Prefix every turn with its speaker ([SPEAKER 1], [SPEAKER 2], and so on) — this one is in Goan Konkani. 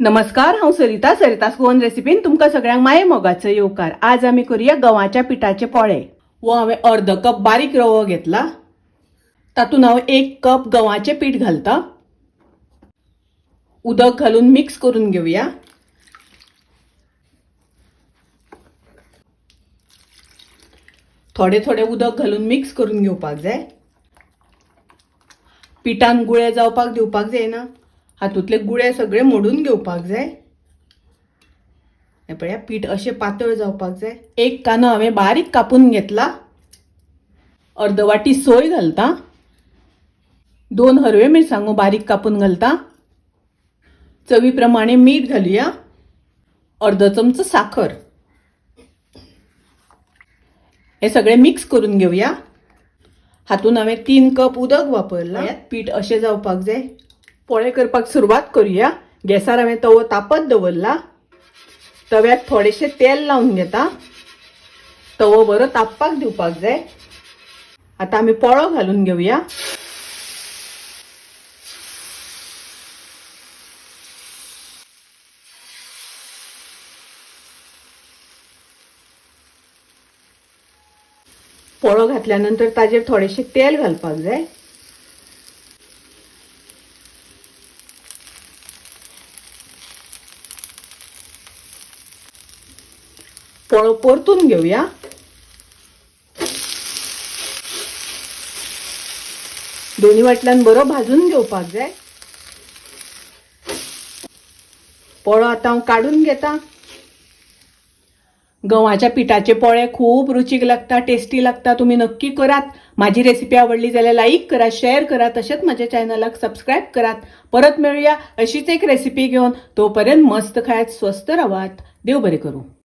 [SPEAKER 1] नमस्कार, हांव सरिता. सरितास गोवन रेसिपीन तुमकां सगळ्यांक माये मोगाचो येवकार. आज आमी करूया गंवाच्या पिठाचे पोळे. वो हांवें अर्द कप बारीक रवो घेतला, तातूंत हांव 1 कप गंवाचें पीठ घालता. उदक घालून मिक्स करून घेवया. थोडे थोडे उदक घालून मिक्स करून घेवपाक जाय. पिठान गुळे जावपाक दिवपाक जायना, हातूंतले गुळे सगळे मोडून घेवपाक जाय. हें पळया, पीठ अशें पातळ जावपाक जाय. 1 कांदो हांवें बारीक कापून घेतला. अर्द वाटी सोय घालता. 2 हरव्यो मिरसांगो बारीक कापून घालता. चवी प्रमाणे मीठ घालुया. अर्द चमचो साखर. हे सगळे मिक्स करून घेवया. हातून हांवें 3 कप उदक वापरलां. पीठ अशें जावपाक जाय. पोळे करपाक सुरवात करूया. गॅसार हांवें तवो तापत दवरला. तव्याक थोडेशें तेल लावन घेता. तवो बरो तापपाक दिवपाक जाय. आतां आमी पोळो घालून घेवया. पोळो घातल्या नंतर ताजेर थोडेशें तेल घालपाक जाय. पोळो परतून घेवया. दोन्ही वाटल्यान बरो भाजून घेवपाक जाय. पोळो आतां हांव काडून घेता. गंवाच्या पिठाचे पोळे खूब रुचीक लागता, टेस्टी लागता. तुमी नक्की करात. माझी रेसिपी आवडली जाल्यार लाईक करा, शेअर करा, तशेंच माझ्या चॅनलाक सबस्क्राईब करात. परत मेळुया अशीच एक रेसिपी घेवन. तोपर्यंत मस्त खायात, स्वस्थ रावात. देव बरें करूं.